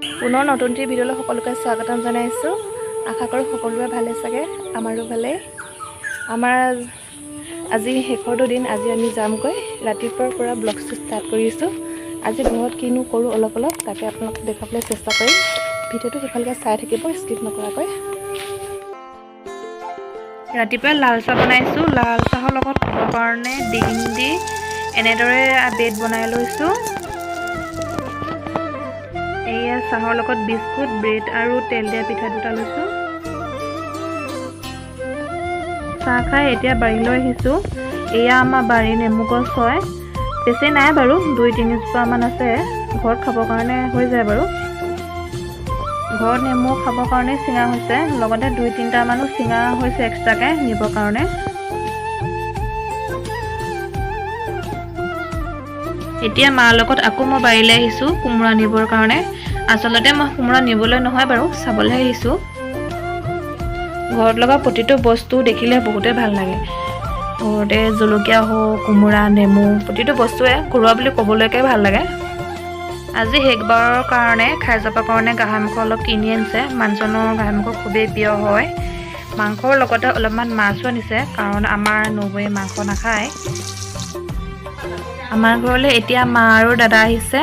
পুনৰ নতুন এটি ভিডিঅ'লৈ সকলোকে স্বাগতম জনাইছোঁ। আশা কৰোঁ সকলোৰে ভালে চাগে, আমাৰো ভালে। আমাৰ আজি শেষৰটো দিন, আজি আমি যামগৈ। ৰাতিপুৱাৰ পৰা ব্লগটো ষ্টাৰ্ট কৰিছোঁ। আজি ঘৰত কিনো কৰোঁ অলপ অলপ তাকে আপোনালোকক দেখুৱাবলৈ চেষ্টা কৰিম। ভিডিঅ'টো শেষলৈকে চাই থাকিব স্কিপ নকৰাকৈ। ৰাতিপুৱা লাল চাহ বনাইছোঁ। লাল চাহৰ লগত খাবৰ কাৰণে ডিম দি এনেদৰে ব্ৰেড বনাই লৈছোঁ। এয়া চাহৰ লগত বিস্কুট, ব্ৰেড আৰু তেল দিয়া পিঠা দুটা লৈছোঁ। চাহ খাই এতিয়া বাৰীলৈ আহিছোঁ। এয়া আমাৰ বাৰীৰ নেমু গছ হয়, বেছি নাই বাৰু, 2-3 জোপামান আছে। ঘৰত খাবৰ কাৰণে হৈ যায় বাৰু। ঘৰত নেমু খাবৰ কাৰণে ছিঙা হৈছে, লগতে 2-3টামানো ছিঙা হৈছে এক্সট্ৰাকৈ নিবৰ কাৰণে। এতিয়া মাৰ লগত আকৌ মই বাৰীলৈ আহিছোঁ কোমোৰা নিবৰ কাৰণে। আচলতে মই কোমোৰা নিবলৈ নহয় বাৰু, চাবলৈ আহিছোঁ। ঘৰত লগা প্ৰতিটো বস্তু দেখিলে বহুতেই ভাল লাগে। ঘৰতে জলকীয়া হওক, কোমোৰা, নেমু, প্ৰতিটো বস্তুৱে ঘৰুৱা বুলি ক'বলৈকে ভাল লাগে। আজি শেষবাৰৰ কাৰণে খাই যাবৰ কাৰণে গাহৰি মাংস অলপ কিনি আনিছে। মানুহজনৰ গাহৰি মাংস খুবেই প্ৰিয় হয়। মাংসৰ লগতে অলপমান মাছো আনিছে, কাৰণ আমাৰ নবৌয়ে মাংস নাখায়। আমাৰ ঘৰলৈ এতিয়া মা আৰু দাদা আহিছে।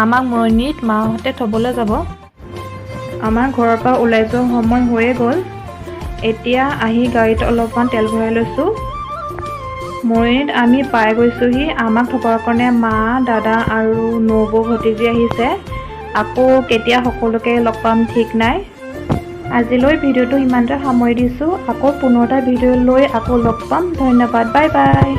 আমাক মৰণিত মাহঁতে থ'বলৈ যাব। আমাৰ ঘৰৰ পৰা ওলাই যোৱা সময় হৈয়ে গ'ল। এতিয়া আহি গাড়ীত অলপমান তেল ভৰাই লৈছোঁ। মৰিয়নিত আমি পাই গৈছোঁহি। আমাক থ'বৰ কাৰণে মা, দাদা আৰু নবৌ, ভতিজী আহিছে। আকৌ কেতিয়া সকলোকে লগ পাম ঠিক নাই। আজিলৈ ভিডিঅ'টো ইমানতে সামৰি দিছোঁ। আকৌ 15টা ভিডিঅ' লৈ আকৌ লগ পাম। ধন্যবাদ, বাই বাই।